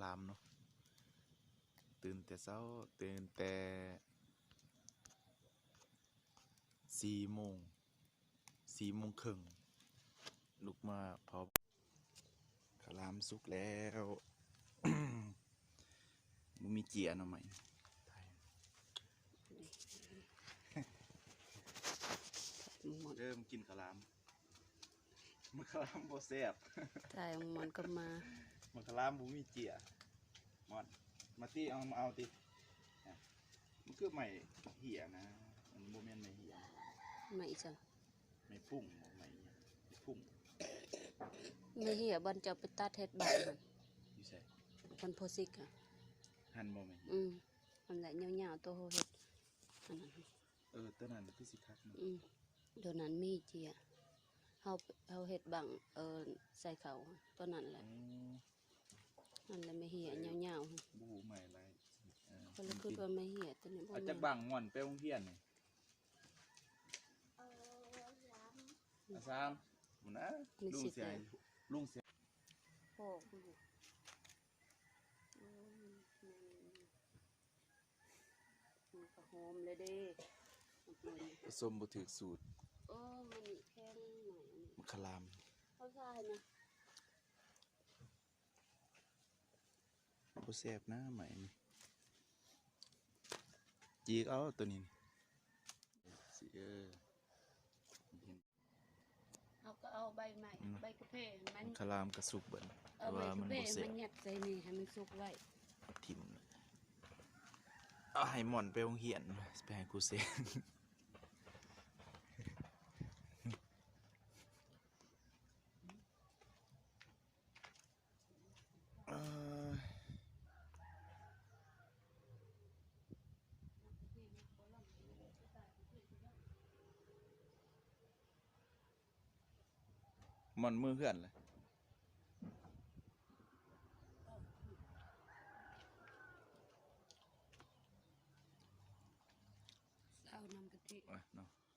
ລາມເນາະ ຕື່ນແຕ່ເຊົ້າ ຕື່ນແຕ່ສີ່ໂມງ ສີ່ໂມງເຄິ່ງ ລຸກມາເຜົາ ເຂົ້າຫຼາມສຸກແລ້ວ ບໍ່ມີເຈ້ຍໜໍ່ໄມ້ ເລີ່ມກິນເຂົ້າຫຼາມ. ໝາກຂະລາມບໍ່ແຊບ ຖ່າຍໝ່ອນກັບມາ ໝາກຂະລາມບໍ່ມີເຈ້ຍ ໝ່ອນ ມາຕິ ເອົາ ມາເອົາຕິ ມັນຄືໄມ້ເຫ້ຍນະ ມັນບໍ່ແມ່ນໄມ້ເຫ້ຍ ໄມ້ອີ່ຫຍັງ ໄມ້ພຸ້ງບໍ ໄມ້ຫຍັງ ໄມ້ພຸ້ງ ໄມ້ເຫ້ຍ ບ່ອນເຈົ້າໄປຕັດເຮັດບ້ານຫັ້ນ ຢູ່ໃສ ບ່ອນພໍ່ຊິກຫັ້ນ ຫັ້ນບໍ່ ໄມ້ເຫ້ຍ ອືມ ຫັ້ນແຫຼະ ຍາວໆ ໂຕເຮົາເຮັດ ອັນນັ້ນ ເອີ ໂຕນັ້ນຄືຊິຄັກເນາະ ອືມ ໂຕນັ້ນມີເຈ້ຍ ເຮົາ ເຮົາເຮັດບັ້ງ ເອີ ໃສ່ເຂົ້າ ໂຕນັ້ນແຫຼະ ອໍ ນັ້ນແຫຼະ ໄມ້ເຫ້ຍຍາວໆ ບໍ່ຮູ້ໄມ້ຫຼາຍ ເອີ ຂ້ອຍລະຄິດວ່າໄມ້ເຫ້ຍໂຕນີ້ ເອົາຈັກບັ້ງ ມ່ອນໄປໂຮງຮຽນນີ້ ເອົາສາມ ເອົາສາມ ພຸ້ນນະ ລຸງຊິໃຫ້ ລຸງຊິ ພໍ່ ໂອ້ຍ ແມ່ນ ມັນກະຫອມເລີຍເດ້ ປະສົມບໍ່ຖືກສູດ ໂອ້ ມັນແຂງໜ້ອຍ ໝາກຂະລາມ ເຂົາໃສ່ນະ ບໍ່ແຊບນະ ໄມ້ນີ້ ຈີກເອົາໂຕນີ້ ຊິ ເອີ ເຮົາກໍເອົາໃບໄມ້ ອືມ ໃບກາເຟມັນ ໝາກຂະລາມກະສຸກເບິດ ເອົາໃບກາເຟ ແຕ່ວ່າມັນບໍ່ແຊບ ມາຍັດໃສ່ນີ້ໃຫ້ມັນສຸກໄວ້ ຖິ້ມ ເອົາໃຫ້ມ່ອນໄປໂຮງຮຽນ ຊິໄປໃຫ້ຄູແສງ ເອີ ມ່ອນເມືອເຮືອນແຫຼະ ເຊົານ້ຳກະທິ ເອີ ເນາະ.